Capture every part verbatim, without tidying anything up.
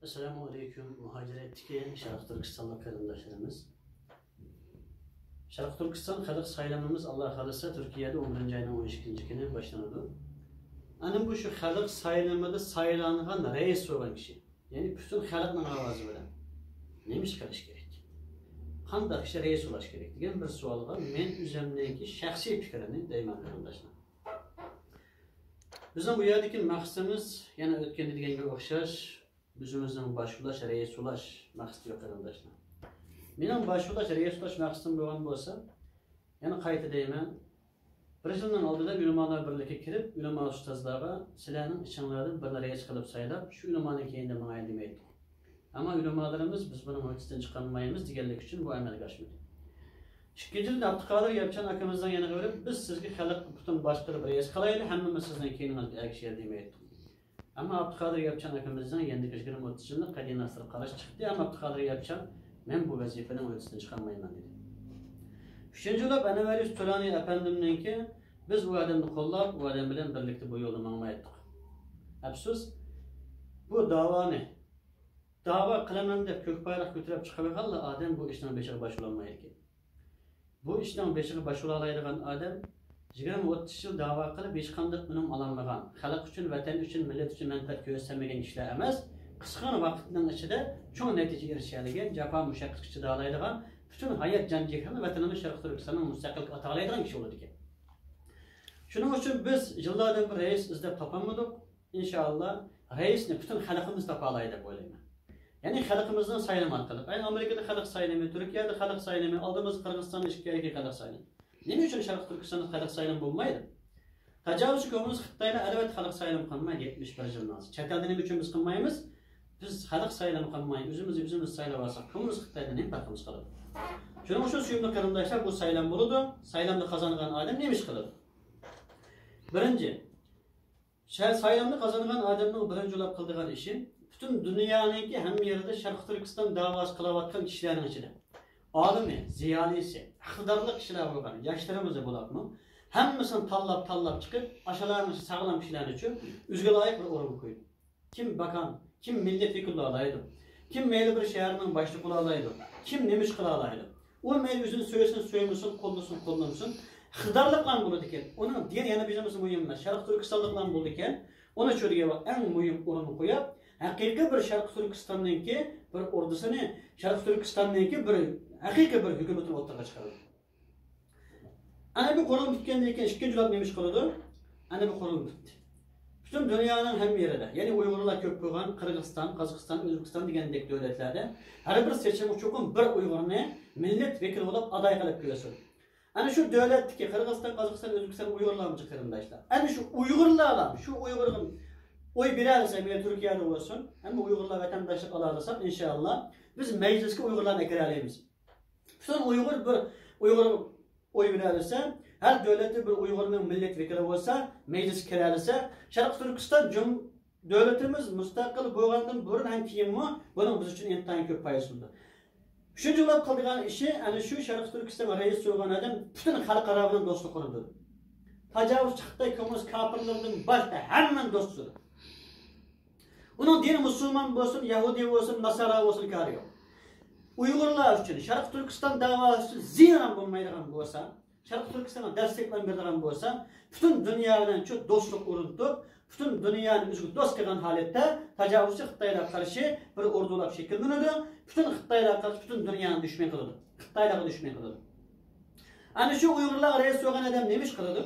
ئەسسالامۇ ئەلەيكۇم، مۇھاجىرەتتىكى شەرقىي تۈركىستانلىق قېرىنداشلىرىمىز. شەرقىي تۈركىستان خەلق سايلىمىمىز، ئاللا خالىسا، تۈركىيەدە ئون بىرىنچى ئاينىڭ ئون ئىككىنچى كۈنى باشلىنىدۇ. ئەنە بۇ شۇ خەلق سايلىمىدا سايلانغان رەئىس بولغان كىشى، يەنى پۈتۈن خەلقنىڭ ئاۋازى بىلەن نېمە ئىش قىلىش كېرەك؟ قانداق كىشى رەئىس بولۇش كېرەك دېگەن بىر سوئالغا مەن ئۆزۈمنىڭكى شەخسىي پىكرىمنى دەيمەن، قېرىنداشلار. بىزنىڭ بۇ يەردىكى مەقسىتىمىز يەنە ئۆتكەندە دېگەنگە ئوخشاش، ئۆزىمىزنىڭ باش بولاش، رەئىس بولاش مەقسىتى يوق، قېرىنداشلار. مېنىڭ باش بولاش، رەئىس بولاش مەقسىتىم بولغان بولسا، يەنە قايتا دەيمەن، بىر يىلنىڭ ئالدىدا ئۆلىمالار بىرلىكى كىرىپ، ئۆلىما ئۇستازلارغا، سىلەرنىڭ ئىچىڭلاردىن بىرنى رەئىس قىلىپ سايلاپ، شۇ ئۆلىمانىڭ كەينىدە ماڭاي دېمەيتتۇق. ئەمما ئۆلىمالىرىمىز، بىز بۇنىڭ ھۆددىسىدىن چىقالمايمىز دېگەنلىكى ئۈچۈن بۇ ئەمەلگە ئاشمىدى. ئىككىنچىدىن، ئابدۇقادىر ياپچان ئاكىمىزنىڭ يېنىغا بېرىپ، بىز سىزگە خەلق پۈتۈن باشقۇرۇپ رەئىس قىلايلى، ھەممىمىز سىزنىڭ كەينىڭىزگە ئەگىشەيلى دېمەيتتۇق. ئەمما ئابدۇقادىر ياپچان ئاكىمىزنىڭ يېنىدىكى يىگىرمە ئوتتۇز يىللىق قەدىناسلىرى قارشى چىقتى، ئەمما ئابدۇقادىر ياپچان، مەن بۇ ۋەزىپىنىڭ ھۆددىسىدىن چىقالمايمەن دېدى. ئۈچىنچى بولاپ، ئەنۋەر يۈسۈپ تۇرانى ئەپەندىمنىڭكى، بىز ئۇ ئادەمنى قوللاپ، ئۇ ئادەم بىلەن بىرلىكتە بۇ يولدا ماڭمايتتۇق. ئەپسۇس، بۇ داۋانى، داۋا قىلىمەن دەپ كۆك بايراق كۆتۈرۈپ چىقىۋالغانلا ئادەم بۇ ئىشنىڭ بېشىغا باش بولالمايدىكەن. بۇ ئىشنىڭ بېشىغا باش بولالايدىغان ئادەم يىگىرمە ئوتتۇز يىل داۋا قىلىپ، ھېچقانداق ئۈنۈم ئالالمىغان، خەلق ئۈچۈن، ۋەتەن ئۈچۈن، مىللەت ئۈچۈن مەنپەئەت كۆرسەتمىگەن كىشىلەر ئەمەس، قىسقىغىنا ۋاقىتنىڭ ئىچىدە چوڭ نەتىجە ئېرىشەلىگەن، جاپا مۇشەققەتكە چىدالايدىغان، پۈتۈن ھايات جان جېھىدىنى ۋەتىنىمىز شەرقىي تۈركىستاننىڭ مۇستەقىللىكىگە ئاتالايدىغان كىشى بولىدىكەن. شۇنىڭ ئۈچۈن بىز يىللاردىن بېرى رەئىس ئىزدەپ تاپالمىدۇق. ئىنشائاللا، رەئىسنى پۈتۈن خەلقىمىز تاپالايدۇ دەپ ئويلايمەن. يەنى خەلقىمىزنىڭ سايلىمى ئارقىلىق. ئەي، ئامېرىكىدا خەلق سايلىمى، تۈركىيەدە خەلق سايلىمى، ئالدىمىزدا قىرغىزىستاندا ئىككى ئەركىن خەلق سايلىمى. نېمە ئۈچۈن شەرقىي تۈركىستاندا خەلق سايلىمى بولمايدۇ؟ تاجاۋۇزچى كوممۇنىست خىتايلار ئەلۋەتتە خەلق سايلىمى قىلمايدۇ، يەتمىش بىر يىلدىن. چەت ئەلدە نېمە ئۈچۈن بىز قىلمايمىز؟ بىز خەلق سايلىمى قىلماي، ئۆزىمىز ئۆزىمىز سايلاۋالساق، كوممۇنىست خىتايدىن نېمە پەرقىمىز قالىدۇ؟ شۇنىڭ ئۈچۈن، سۆيۈملۈك قېرىنداشلار، بۇ سايلام بولىدۇ. سايلامدا قازانغان ئادەم نېمە ئىش قىلىدۇ؟ بىرىنچى، شە-، سايلامنى قازانغان ئادەمنىڭ بىرىنچى بولۇپ قىلىدىغان ئىشى، پۈتۈن دۇنيانىڭكى ھەممە يېرىدە شەرقىي تۈركىستان داۋاسى قىلىۋاتقان كىشىلەرنىڭ ئىچىدە ئالىمى، زىيالىيسى، ئىقتىدارلىق كىشىلەر بولغان ياشلىرىمىزنى بولۇپمۇ، ھەممىسىنى تاللاپ، تاللاپ چىقىپ، ئاشۇلارنىڭ ساغلام كىشىلەرنى ئۈچۈن ئۆزىگە لايىق بىر ئورۇنغا قويدى. كىم باكان، كىم مىللەت ۋەكىلى بولالايدۇ، كىم مەيلى بىر شەھەرنىڭ باشلىقى بولالايدۇ، كىم نېمە ئىش قىلالايدۇ. ئۇ مەيلى ئۆزىنى سۆيسۇن، سۆيمىسۇن، قوللىسۇن، قوللىمىسۇن، ئىقتىدارلىقلار بولىدىكەن. ئۇنىڭ دېگەن يەنە بىر نېمىسى مۇھىم، شەرقىي تۈركىستانلىقلار بولىدىكەن. ئۇنى شۇ دېگەن ئەڭ مۇھىم ئورۇنغا قويۇپ، ھەقىقىي بىر شەرقىي تۈركىستاننىڭكى بىر ئوردىسىنى، شەرقىي تۈركىستاننىڭكى بىر ھەقىقىي بىر ھۆكۈمىتىنى ئوتتۇرىغا چىقىرىدۇ. ئەنە بۇ قۇرۇلما پۈتكەندىن كېيىن ئىككىنچى بولاپ نېمە ئىش قىلىدۇ؟ ئەنە بۇ قۇرۇلما پۈتتى. پۈتۈن دۇنيانىڭ ھەممە يېرىدە، يەنى ئۇيغۇرلار كۆپ بولغان قىرغىزىستان، قازاقىستان، ئۆزبېكىستان دېگەندەك دۆلەتلەردە ھەر بىر سېچىمغا چوقۇم بىر ئۇيغۇرنى مىللەت ۋەكىلى بولۇپ ئالاھىدە قىلىپ كۆرسىتىدۇ. ئەنە شۇ دۆلەتتىكى قىرغىزىستان، قازاقىستان، ئۆزبېكىستان ئۇيغۇرلارمۇ قېرىنداشلار. ئەنە شۇ ئۇيغۇرلارلا، شۇ ئۇيغۇرغا ئوي بېرەلىسە، مەيلى تۈركىيەدە بولسۇن، ھەممە ئۇيغۇرلار ۋەتەنداشلىق ئالالىساق، ئىنشائاللا، بىز مەجلىسكە ئۇيغۇرلارنى ئەكىرەلەيمىز. پۈتۈن ئۇيغۇر بىر ئۇيغۇر ئوي بېرەلىسە، ھەر دۆلەتتە بىر ئۇيغۇرنىڭ مىللەت ۋەكىلى بولسا، مەجلىسكە كىرەلىسە، شەرقىي تۈركىستان جۇم-، دۆلىتىمىز مۇستەقىل بولغاندىن بۇرۇن ھەم كېيىنمۇ بۇنىڭ بىز ئۈچۈن ئىنتايىن كۆپ پايدىسى بولىدۇ. ئۈچىنچى بولاپ قىلىدىغان ئىشى، ئەنە شۇ شەرقىي تۈركىستانغا رەئىس بولغان ئادەم پۈتۈن خەلقئارا بىلەن دوستلۇق ئورنىتىدۇ. تاجاۋۇزچى خىتاي كوممۇنىست كاپىرلىرىدىن باشقا ھەممىنى دوست تۇتىدۇ. ئۇنىڭ دىنى مۇسۇلمان بولسۇن، يەھۇدىي بولسۇن، ناسارا بولسۇن، كارى يوق. ئۇيغۇرلار ئۈچۈن، شەرقىي تۈركىستان داۋاسى ئۈچۈن زىيان بولمايدىغان بولسا، شەرقىي تۈركىستانغا دەستەكلەم بېرىدىغان بولسا، پۈتۈن دۇنيا بىلەن شۇ دوستلۇق ئورنىتىپ، پۈتۈن دۇنيانى ئۆزىگە دوست قىلغان ھالەتتە تاجاۋۇزچى خىتايلارغا قارشى بىر ئوردۇلار شەكىللىنىدۇ. پۈتۈن خىتايلارغا قارشى پۈتۈن دۇنيانى دۈشمەن قىلىدۇ. خىتايلارغا دۈشمەن قىلىدۇ. ئەنە شۇ ئۇيغۇرلارغا رەئىس بولغان ئادەم نېمە ئىش قىلىدۇ؟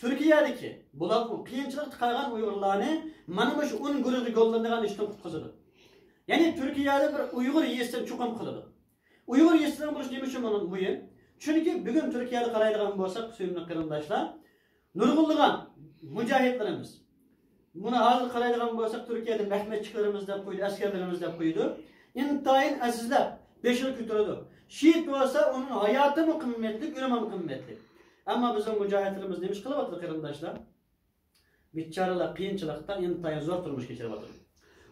تۈركىيەدىكى بولۇپمۇ قىيىنچىلىقتا قالغان ئۇيغۇرلارنى مانا مۇشۇ ئون گۇرۇھقا يوللىنىدىغان ئىشتىن قۇتقۇزىدۇ. يەنى تۈركىيەدە بىر ئۇيغۇر يېزىسىنى چوقۇم قىلىدۇ. ئۇيغۇر يېزىسىنىڭ بولۇشى نېمە ئۈچۈن مۇھىم؟ چۈنكى بۈگۈن تۈركىيەدە قارايدىغان بولساق، سۆيۈملۈك قېرىنداشلار، نۇرغۇنلىغان مۇجاھىدلىرىمىز، بۇنى ھازىر قارايدىغان بولساق، تۈركىيەدە مەھمەتچىكلىرىمىز دەپ قويدى، ئەسكەرلىرىمىز دەپ قويىدۇ. ئىنتايىن ئەزىزلەپ، بېشىنى كۆتۈرىدۇ. شېھىت بولسا، ئۇنىڭ ھاياتىمۇ قىممەتلىك، ئۆلۈمىمۇ قىممەتلىك. ئەمما بىزنىڭ مۇجاھىدلىرىمىز نېمە ئىش قىلىۋاتىدۇ، قېرىنداشلار؟ بىچارىلەر قىيىنچىلىقتا ئىنتايىن زور تۇرمۇش كەچۈرۈۋاتىدۇ.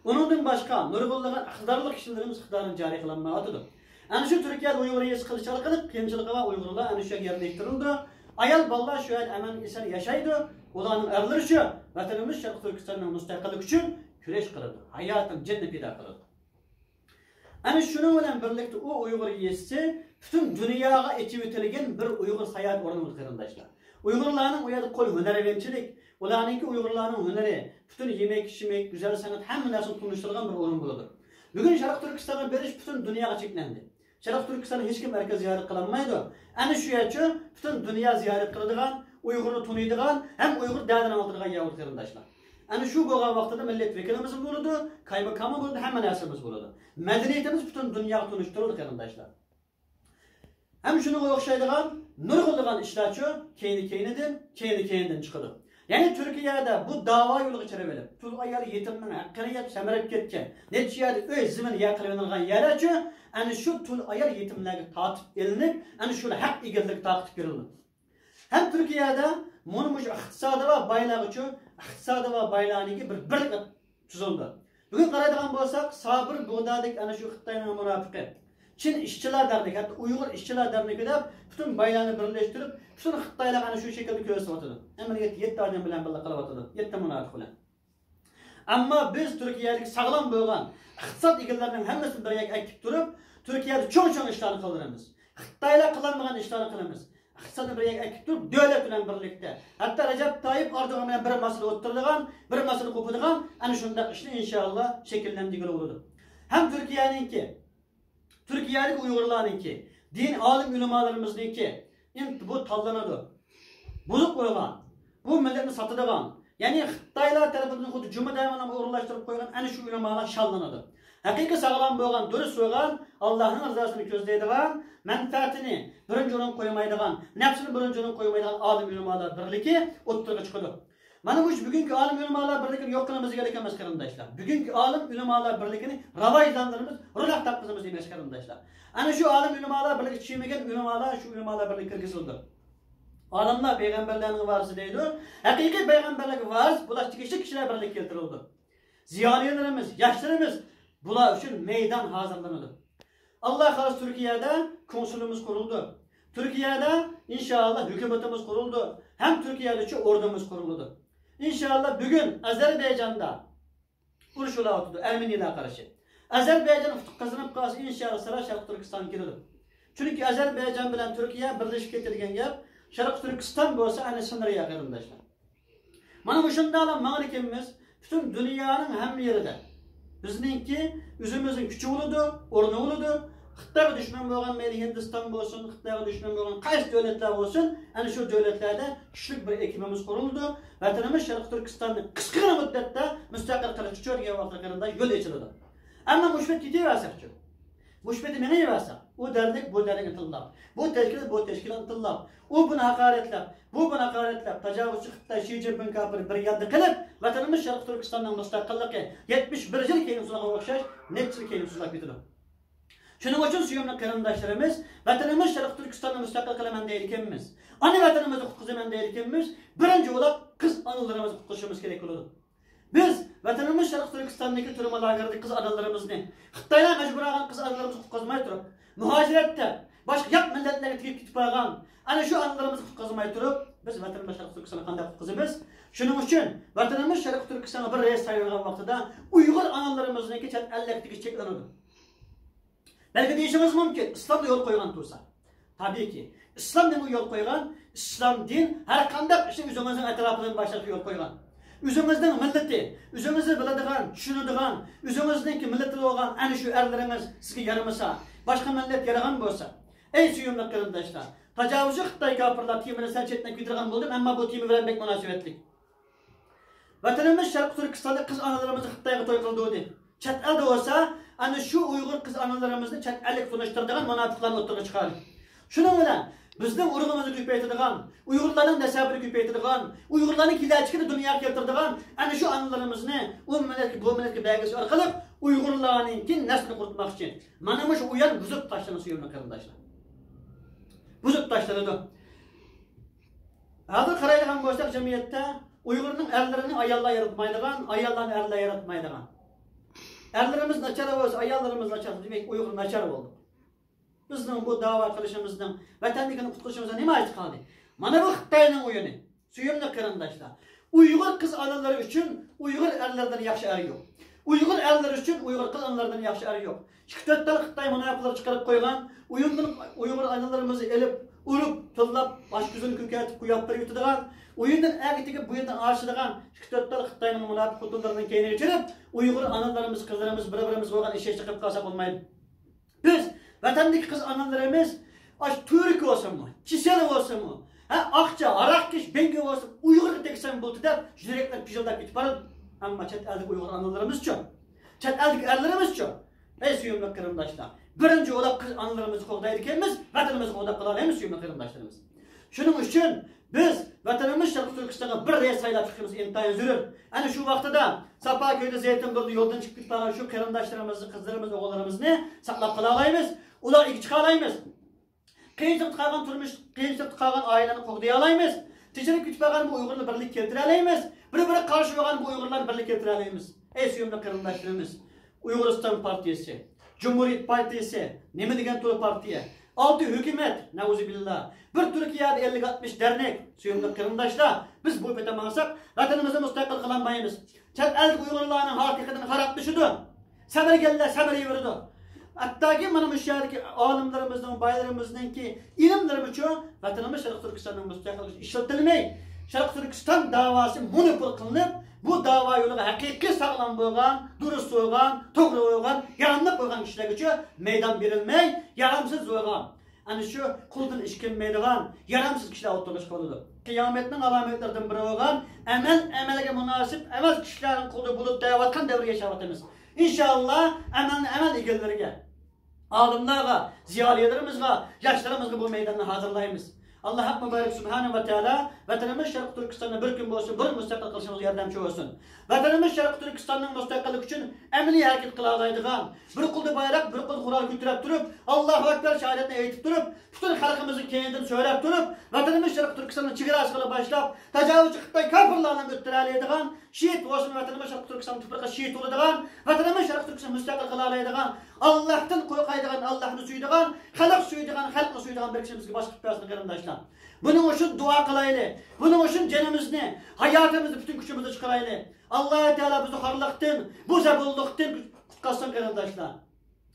ئۇنىڭدىن باشقا، نۇرغۇنلىغان ئىقتىدارلىق كىشىلىرىمىز ئىقتىدارىنى جارى قىلالمايۋاتىدۇ. ئەنە شۇ تۈركىيەدە ئۇيغۇر يېزىسى قىلىش ئارقىلىق قىيىنچىلىقىغا ئۇيغۇرلار ئەنە شۇ يەرگە يەرلەشتۈرۈلىدۇ. ئايال بالىلار شۇ يەردە ئەمىن ئېسەن ياشايدۇ. ئۇلارنىڭ ئەرلىرى شۇ ۋەتىنىمىز شەرقىي تۈركىستاننىڭ مۇستەقىللىكى ئۈچۈن كۈرەش قىلىدۇ. ھاياتىنى، جېنىنى پىدا قىلىدۇ. ئەنە شۇنىڭ بىلەن بىرلىكتە ئۇ ئۇيغۇر يېزىسى پۈتۈن دۇنياغا ئېچىۋېتىلگەن بىر ئۇيغۇر ساياھەت ئورنى بولدى، قېرىنداشلار. ئۇيغۇرلارنىڭ ئۇ يەردە قول ھۈنەرۋەنچىلىك، ئۇلارنىڭكى ئۇيغۇرلارنىڭ ھۈنىرى، پۈتۈن يېمەك-ئىچمەك، گۈزەل سەنئەت، ھەممە نەرسىنى تونۇشتۇرىدىغان بىر ئورۇن بولىدۇ. بۈگۈن شەرقىي تۈركىستانغا بېرىش پۈتۈن دۇنياغا چەكلەندى. شەرقىي تۈركىستاننى ھېچكىم ئەركىن زىيارەت قىلالمايدۇ. ئەنە شۇ يەرچۇ پۈتۈن دۇنيا زىيارەت قىلىدىغان، ئۇيغۇرنى تونۇيدىغان ھەم ئۇيغۇر دەردىنى ئاڭلىتىدىغان يەر بولدى، قېرىنداشلار. ئەنە شۇ بولغان ۋاقتىدا مىللەت ۋەكىلىمىزمۇ بولىدۇ، كايماكاممۇ بولىدۇ، ھەممە نەرسىمىز بولىدۇ. مەدەنىيىتىمىز پۈتۈن دۇنياغا تونۇشتۇرۇلدى، قېرىنداشلار. ھەم شۇنىڭغا ئوخشايدىغان نۇرغۇنلىغان ئىشلارچۇ كەينى-كەينىدىن، كەينى-كەينىدىن چىقىدۇ. يەنى تۈركىيەدە بۇ داۋا يولىغا چىرىۋېلىپ، تۇل ئايال يېتىمنىڭ ھەققىنى يەپ سەمرەپ كەتكەن، نەچچە يەردە ئۆي، زېمىن يەر قىلىۋېلىنغان يەرلەرچۇ، ئەنە شۇ تۇل ئايال يېتىملەرگە تارتىپ ئېلىنىپ، ئەنە شۇلار ھەق ئىگىلىكىگە تارقىتىپ بېرىلىدۇ. ھەم تۈركىيەدە مۇنۇ مۇشۇ ئىقتىسادى بار بايلارغىچۇ، ئىقتىسادى بار بايلارنىڭكى بىر بىرلىك تۈزۈلدى. بۈگۈن قارايدىغان بولساق، سابىر بۇغدادەك ئەنە شۇ خىتاينىڭ مۇناپىقى، چىن ئىشچىلار دەرنىكى، ھەتتا ئۇيغۇر ئىشچىلار دەرنىكى دەپ پۈتۈن بايلارنى بىرلەشتۈرۈپ، پۈتۈن خىتايلارغا ئەنە شۇ شەكىلدە كۆرسىتىۋاتىدۇ. ئەمەلىيەتتە يەتتە ئادەم بىلەن بىللە قىلىۋاتىدۇ. يەتتە مۇناپىق بىلەن. ئەمما بىز تۈركىيەدىكى ساغلام بولغان ئىقتىساد ئىگىلىرىنىڭ ھەممىسىنى بىر يەرگە ئەكىپ تۇرۇپ، تۈركىيەدە چوڭ-چوڭ ئىشلارنى قىلدۇرىمىز. خىتايلار قىلالمىغان ئىشلارنى قىلىمىز. ئىقتىسادنى بىر يەرگە ئەكىپ تۇرۇپ، دۆلەت بىلەن بىرلىكتە، ھەتتا رەجەپ تايىپ ئەردوغان بىلەن بىر ماسىدا ئولتۇرىدىغان، بىر ماسىدا قوپىدىغان ئەنە شۇنداق ئىشنى ئىنشائاللا شەكىللەندۈرگىلى بولىدۇ. ھەم تۈركىيەنىڭكى، تۈركىيەدىكى ئۇيغۇرلارنىڭكى، دىن ئالىم ئۆلىمالىرىمىزنىڭكى، ئىنت-، بۇ تاللىنىدۇ. بۇزۇپ قويغان، بۇ مىللەتنى ساتىدىغان، يەنى خىتايلار تەرىپىدىن خۇددى جۇما دەۋالارنى ئورۇنلاشتۇرۇپ قويغان ئەنە شۇ ئۆلىمالار شاللىنىدۇ. ھەقىقىي ساغلام بولغان، دۇرۇس بولغان، ئاللاھنىڭ رىزاسىنى كۆزلەيدىغان، مەنپەئەتىنى بىرىنچى ئورۇنغا قويمايدىغان، نەپسىنى بىرىنچى ئورۇنغا قويمايدىغان ئالىم ئۆلىمالار بىرلىكى ئوتتۇرىغا چىقىدۇ. مانا مۇشۇ بۈگۈنكى ئالىم ئۆلىمالار بىرلىكىنى يوق قىلىمىز دېگەنلىك ئەمەس، قېرىنداشلار. بۈگۈنكى ئالىم ئۆلىمالار بىرلىكىنى راۋاجلاندۇرىمىز، روناق تاپقۇزىمىز دېمەكچى، قېرىنداشلار. ئەنە شۇ ئالىم ئۆلىمالار بىرلىكى چۈشۈنمىگەن ئۆلىمالار شۇ ئۆلىمالار بىرلىكىگە كىرگۈزۈلدى. ئالىملار پەيغەمبەرلەرنىڭ ۋارىسى دەيدۇ. ھەقىقىي پەيغەمبەرلەرگە ۋارىس بولۇش تېگىشلىك كىشىلەر بىرلىككە كەلتۈرۈلدى. زىيالىيلىرىمىز، ياشلىرىمىز بۇلار ئۈچۈن مەيدان ھازىرلىنىدۇ. ئاللا خالىسا تۈركىيەدە كونسۇلىمىز قۇرۇلدى. تۈركىيەدە ئىنشائاللا ھۆكۈمىتىمىز قۇرۇلدى. ھەم تۈركىيەدىچۇ ئوردىمىز قۇرۇلىدۇ. ئىنشائاللا بۈگۈن ئەزەربەيجاندا ئۇرۇش بولۇۋاتىدۇ ئەرمېنىيەلەرگە قارشى. ئەزەربەيجان ئۇتۇق قازىنىپ قالسا، ئىنشائاللا سىرا شەرقىي تۈركىستانغا كېلىدۇ. چۈنكى ئەزەربەيجان بىلەن تۈركىيە بىرلىشىپ كېتىدىغان گەپ، شەرقىي تۈركىستان بولسا ئەنە سىنىرى يا قېرىنداشلار. مانا مۇشۇنداقلا ماڭىدىكەنمىز، پۈتۈن دۇنيانىڭ ھەممە يېرىدە بىزنىڭكى ئۆزىمىزنىڭ كۈچى بولىدۇ، ئورنى بولىدۇ. خىتايغا دۈشمەن بولغان مەيلى ھىندىستان بولسۇن، خىتايغا دۈشمەن بولغان قايسى دۆلەتلەر بولسۇن، ئەنە شۇ دۆلەتلەردە كۈچلۈك بىر ئېكىپىمىز قۇرۇلىدۇ. ۋەتىنىمىز شەرقىي تۈركىستاننى قىسقىغىنە مۇددەتتە مۇستەقىل قىلىشقىچۇ دېگەن ۋاقىتتا قېرىنداش يول ئېچىلىدۇ. ئەمما مۇشۇ پەيت كېتىۋەرسەكچۇ؟ مۇشۇ پېتى مېڭىۋەرسەك، ئۇ دەرنىك، بۇ دەرنىك ئىنتىللاپ، بۇ تەشكىلات، بۇ تەشكىلات ئىنتىللاپ، ئۇ بۇنى ھاقارەتلەپ، بۇ بۇنى ھاقارەتلەپ، تاجاۋۇزچى خىتاي شى جىنپىڭ كاپىر بىر ياندا قىلىپ، ۋەتىنىمىز شەرقىي تۈركىستاننىڭ مۇستەقىللىقى يەتمىش بىر يىل كېيىن سۇنغانغا ئوخشاش، نەچچە يىل كېيىن سۇنۇپ كېتىدۇ. شۇنىڭ ئۈچۈن سۆيۈملۈك قېرىنداشلىرىمىز، ۋەتىنىمىز شەرقىي تۈركىستاننى مۇستەقىل قىلىمەن دەيدىكەنمىز، ئانا ۋەتىنىمىزنى قۇتقۇزىمەن دەيدىكەنمىز، بىرىنچى بولاپ قىز ئانىلىرىمىزنى قۇتقۇزۇشىمىز كېرەك بولىدۇ. بىز ۋەتىنىمىز شەرقىي تۈركىستاندىكى تۈرمە لاگېرىدىكى قىز ئانىلىرىمىزنى، خىتايلار مەجبۇر قىلغان قىز ئانىلىرىمىزنى قۇتقۇزماي تۇرۇپ، مۇھاجىرەتتە باشقا يات مىللەتلەرگە تېگىپ كېتىپ قالغان ئەنە شۇ ئانىلىرىمىزنى قۇتقۇزماي تۇرۇپ، بىز ۋەتىنىمىز شەرقىي تۈركىستاننى قانداق قۇتقۇزىمىز؟ شۇنىڭ ئۈچۈن ۋەتىنىمىز شەرقىي تۈركىستانغا بىر رەئىس سايلىغان ۋاقتىدا ئۇيغۇر ئانىلىرىمىزنىڭكى چەت ئەللىكتىكى چەكلىنىدۇ. بەلكى دېيىشىڭىز مۇمكىن، ئىسلامدا يول قويغان تۇرسا. تابىئىكى، ئىسلام نېمىگە يول قويغان؟ ئىسلام دىن ھەر قانداق ئىشنى ئۆزىڭىزنىڭ ئەتراپىدىن باشلاشقا يول قويغان. ئۆزىڭىزنىڭ مىللىتى، ئۆزىڭىزنى بىلىدىغان، چۈشىنىدىغان، ئۆزىڭىزنىڭكى مىللىتى بولغان ئەنە شۇ ئەرلىرىڭىز سىزگە يارىمىسا، باشقا مىللەت يارىغان بولسا. ئەي سۆيۈملۈك قېرىنداشلار، تاجاۋۇزچى خىتاي كاپىرلار تېمىنى سەل چەتنەپ كېتىدىغان بولدۇم، ئەمما بۇ تېما بىلەن بەك مۇناسىۋەتلىك. ۋەتىنىمىز شەرقىي تۈركىستاندا قىز ئانىلىرىمىزنى خىتايغا توي قىلدۇردى. چەت ئەلدە بولسا، ئەنە شۇ ئۇيغۇر قىز ئانىلىرىمىزنى چەت ئەللىككە تونۇشتۇرىدىغان مۇناپىقلارنى ئوتتۇرىغا چىقاردى. شۇنىڭ بىلەن بىزنىڭ ئۇرۇغىمىزنى كۆپەيتىدىغان، ئۇيغۇرلارنىڭ نەسەبىنى كۆپەيتىدىغان، ئۇيغۇرلارنىڭ كېلەچىكىنى دۇنياغا كەلتۈرىدىغان ئەنە شۇ ئانىلىرىمىزنى ئۇ مىللەتكە، بۇ مىللەتكە بەرگۈزۈش ئارقىلىق ئۇيغۇرلارنىڭكى نەسلىنى قۇرۇتماقچى. مانا مۇشۇ ئويۇن بۇزۇپ تاشلىنىدۇ، سۆيۈملۈك قېرىنداشلار. بۇزۇپ تاشلىنىدۇ. ھازىر قارايدىغان بولساق، جەمئىيەتتە ئۇيغۇرنىڭ ئەرلىرىنى ئاياللار ياراتمايدىغان، ئاياللارنى ئەرلەر ياراتمايدىغان. ئەرلىرىمىز ناچار بولسا، ئاياللىرىمىز ناچار، دېمەك، ئۇيغۇر ناچار بولدى. بىزنىڭ بۇ داۋا قىلىشىمىزنىڭ، ۋەتەندىكىنى قۇتقۇزۇشىمىزنىڭ نېمە ھاجىتى قالدى؟ مانا بۇ خىتاينىڭ ئويۇنى. سۆيۈملۈك قېرىنداشلار، ئۇيغۇر قىز ئانىلىرى ئۈچۈن ئۇيغۇر ئەرلىرىدىن ياخشى ئەر يوق. ئۇيغۇر ئەرلىرى ئۈچۈن ئۇيغۇر قىز ئانىلىرىدىن ياخشى ئەر يوق. ئىككى تۆت تال خىتاي مۇناپىقلىرى چىقىرىپ قويغان، ئۇيۇمدىن ئۇيغۇر ئانىلىرىمىزنى ئېلىپ، ئۇرۇپ، تىللاپ، باش كۆزىنى كۆكەرتىپ قويۇپ بېرىۋېتىدىغان، ئۇيۇمدىن ئەگىپ تېگىپ، بۇيۇمدىن ئاشىدىغان ئىككى تۆت تال خىتاينىڭ مۇناپىق خوتۇنلىرىنىڭ كەينىگە كىرىپ، ئۇيغۇر ئانىلىرىمىز، قىزلىرىمىز بىر-بىرىمىزگە بولغان ئىشەنچنى قىلىپ قالساق بولمايدۇ. بىز ۋەتەندىكى قىز ئانىلىرىمىز ئاشۇ تۈرك بولسۇنمۇ، چىسەن بولسۇنمۇ، ھە، ئاقچا، ھاراقكەش، بەڭگە بولسۇن، ئۇيغۇرغا تەگسەم بولدى دەپ يۈرەكلىرى پىژىلداپ كېتىپ بارىدۇ. ئەمما چەت ئەلدىكى ئۇيغۇر ئانىلىرىمىزچۇ؟ چەت ئەلدىكى ئەرلىرىمىزچۇ؟ ئەي سۆيۈملۈك قېرىنداشلار، بىرىنچى بولاپ قىز ئانىلىرىمىزنى قوغدايدىكەنمىز، ۋەتىنىمىزنى قوغداپ قالالايمىز سۆيۈملۈك قېرىنداشلىرىمىز. شۇنىڭ ئۈچۈن بىز ۋەتىنىمىز شەرقىي تۈركىستانغا بىر رەئىس سايلاپ چىقىشىمىز ئىنتايىن زۆرۈر. ئەنە شۇ ۋاقتىدا ساپا كۆيدە زەيتۇن بۇرنىدا يولدىن چىقىپ كېتىپ قالغان شۇ قېرىنداشلىرىمىزنى، قىزلىرىمىزنى، ئوغۇللىرىمىزنى ساقلاپ قالالايمىز، ئۇلارغا ئىگە چىقالايمىز. قىيىنچىلىقتا قالغان تۇرمۇش، قىيىنچىلىقتا قالغان ئائىلىلەرنى قوغدىيالايمىز. تىنچلىنىپ كېتىپ قالغان بۇ ئۇيغۇرلارنى بىرلىككە كەلتۈرەلەيمىز. بىر-بىرىگە قارشى بولغان بۇ ئۇيغۇرلارنى بىرلىككە كەلتۈرەلەيمىز. ئەي سۆيۈملۈك قېرىنداشلىرىمىز، ئۇيغۇرىستان پارتىيىسى، جۇمھۇرىيەت پارتىيىسى، نېمە دېگەن تولا پارتىيە؟ ئالتە ھۆكۈمەت، نەئۇزۇبىللا. بىر تۈركىيەدە ئەللىك ئاتمىش دەرنەك. سۆيۈملۈك قېرىنداشلار، بىز بۇ پېتى ماڭساق، ۋەتىنىمىزنى مۇستەقىل قىلالمايمىز. چەت ئەلدىكى ئۇيغۇرلارنىڭ ھالى تېخىدىن خارابلىشىدۇ. سەمرىگەنلەر سەمرىيىۋېرىدۇ. ھەتتاكى مانا مۇشۇ يەردىكى ئالىملىرىمىزنىڭ، بايلىرىمىزنىڭكى ئىلىملىرىمىزچۇ ۋەتىنىمىز شەرقىي تۈركىستاننىڭ مۇستەقىللىقى ئىشلىتىلمەي، شەرقىي تۈركىستان داۋاسى مونوپول قىلىنىپ، بۇ داۋا يولىغا ھەقىقىي ساغلام بولغان، دۇرۇس بولغان، توغرا بولغان، ياراملىق بولغان كىشىلەرگىچۇ مەيدان بېرىلمەي، يارامسىز بولغان، ئەنە شۇ قولدىن ئىش كەلمەيدىغان يارامسىز كىشىلەر ئوتتۇرىغا چىقىۋاتىدۇ. قىيامەتنىڭ ئالامەتلىرىدىن بىرى بولغان ئەمەل ئەمەلگە مۇناسىپ ئەمەس كىشىلەرنىڭ قولىدا بۇلۇت دەۋاتقان دەۋرگە ياشاۋاتىمىز. ئىنشاللا، ئەمەلنى ئەمەل ئىگىلىرىگە، ئالىملارغا، زىيالىيلىرىمىزغا، ياشلىرىمىزغا بۇ مەيداننى ھازىرلايمىز. ئاللا ھەق مۇبارەك سۇبھانەھۇ ۋە تائالا ۋەتىنىمىز شەرقىي تۈركىستاننى بىر كۈن بولسۇن بۇرۇن مۇستەقىل قىلىشىمىزغا ياردەمچى بولسۇن. ۋەتىنىمىز شەرقىي تۈركىستاننىڭ مۇستەقىللىكى ئۈچۈن ئەمەلىي ھەرىكەت قىلالايدىغان، بىر قولدا بايراق، بىر قولدا قورال كۆتۈرۈپ تۇرۇپ، ئاللاھۇ ئەكبەر شاھادەتنى ئېيتىپ تۇرۇپ، پۈتۈن خەلقىمىزنىڭ كەينىدىن سۆرەپ تۇرۇپ، ۋەتىنىمىز شەرقىي تۈركىستاننىڭ چېگراسىغا باشلاپ، تاجاۋۇزچى خىتاي كاپىرلارنى ئۆتتۈرەلەيدىغان، شېھىت بولسۇن ۋەتىنىمىز شەرقىي تۈركىستان تۇپرىقى شېھىت بولىدىغان، ۋەتىنىمىز شەرقىي تۈركىستان مۇستەقىل قىلالايدىغان، ئاللاھتىن قورقايدىغان، ئاللاھنى سۆيىدىغان، خەلق سۆيىدىغان، خەلقنى سۆيىدىغان بىر كىشىنى بىزگە باشقا قىلىپ بەرسۇن قېرىنداشلار. بۇنىڭ ئۈچۈن دۇئا قىلايلى. بۇنىڭ ئۈچۈن جېنىمىزنى، ھاياتىمىزنى پۈتۈن كۈچىمىزنى چىقىرايلى. ئاللاھۇ تائالا بىزنى خارلىقتىن، بۇ زەبۇنلۇقتىن قۇتقۇزسۇن قېرىنداشلار.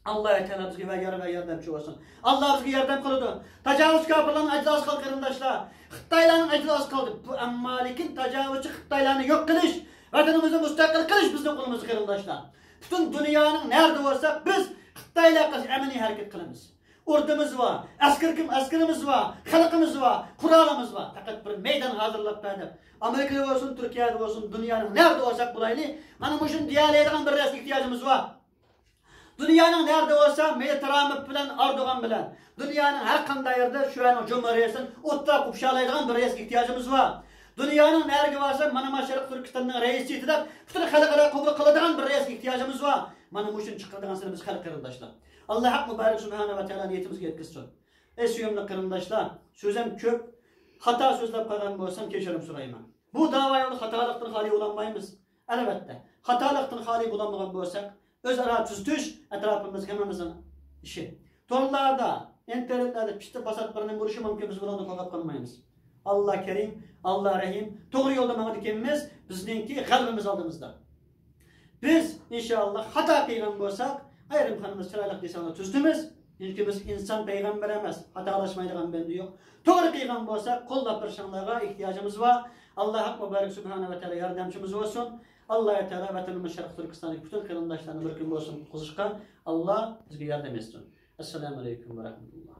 ئاللاھۇ تائالا بىزگە ۋە يار ۋە ياردەمچى بولسۇن. ئاللا بىزگە ياردەم قىلىدۇ. تاجاۋۇزچى كاپىرلارنىڭ ئەجرى ئاز قالدى قېرىنداشلار. خىتايلارنىڭ ئەجرى ئاز قالدى. بۇ ئەمما لېكىن تاجاۋۇزچى خىتايلارنى يوق قىلىش، ۋەتىنىمىزنى مۇستەقىل قىلىش بىزنىڭ قولىمىزدا قېرىنداشلار. پۈتۈن دۇنيانىڭ نەدە بولساق بىز خىتايلار قارشى ئەمەلىي ھەرىكەت قىلىمىز. ئوردىمىز بار، ئەسكىرىم-، ئەسكىرىمىز بار، خەلقىمىز بار، قورالىمىز بار. پەقەت بىر مەيدان ھازىرلاپ بەر دەپ، ئامېرىكىدا بولسۇن، تۈركىيەدە بولسۇن، دۇنيانىڭ نەدە بولساق بولايلى، مانا مۇشۇنى دېيەلەيدىغان بىر رەئىسكە ئېھتىياجىمىز بار. دۇنيانىڭ نەدە بولسا مەيلى ترامپ بىلەن ئەردوغان بىلەن، دۇنيانىڭ ھەر قانداق يېرىدە شۇ يەرنىڭ جۇمھۇرىيەتىنى ئوتتۇرىغا قوپۇشالايدىغان بىر رەئىسكە ئېھتىياجىمىز بار. دۇنيانىڭ نەرىگە بارسا مانا ما شەرقىي تۈركىستاننىڭ رەئىسى دەپ پۈتۈن خەلقئارا قوبۇل قىلىدىغان بىر رەئىسكە ئېھتىياجىمىز بار. مانا مۇشۇنى چىقىرىدىغان سىلەر بىز خەلق قېرىنداشلار. ئاللا ھەق مۇبارەك سۇبھانە ۋە تائالا نىيىتىمىزگە يەتكۈزسۇن. ئەي سۆيۈملۈك قېرىنداشلار، سۆزۈم كۆپ، خاتا سۆزلەپ قالغان بولسام كەچۈرۈم سورايمەن. بۇ داۋا يولىدا خاتالىقتىن خالىي بولالمايمىز. ئەلۋەتتە، خاتالىقتىن خالىي بولالمىغان بولساق، ئۆزئارا تۈزىتىش ئەتراپىمىزدىكى ھەممىمىزنىڭ ئىشى. تورلاردا، ئىنتېرنېتلاردا پىشتى پاسات بىرنى ئۇرۇشى مۇمكىن، بىز بۇنىڭدىن قورقۇپ قالمايمىز. ئاللا كەرىم، ئاللا رەھىم، توغرا يولدا ماڭىدىكەنمىز، بىزنىڭكى غەلىبىمىز ئالدىمىزدا. بىز ئىنشائاللا خاتا قىلغان بولساق، ئايرىم خانىمىز چىرايلىق دېسەڭلار تۈزىتىمىز. چۈنكى بىز ئىنسان پەيغەمبەر ئەمەس، خاتالاشمايدىغان بەندە يوق. توغرا قىلغان بولساق، قوللاپ بېرىشىڭلارغا ئېھتىياجىمىز بار. ئاللا ھەق مۇبارەك سۇبھانە ۋە تائالا ياردەمچىمىز بولسۇن. ئاللا تائالا ۋەتىنىمىز شەرقىي تۈركىستاندىكى پۈتۈن قېرىنداشلارنى بىر كۈن بولسۇن قۇتقۇزۇشقا ئاللا بىزگە ياردەم ئەتسۇن. ئەسسالامۇ ئەلەيكۇم ۋە رەھمەتۇللا.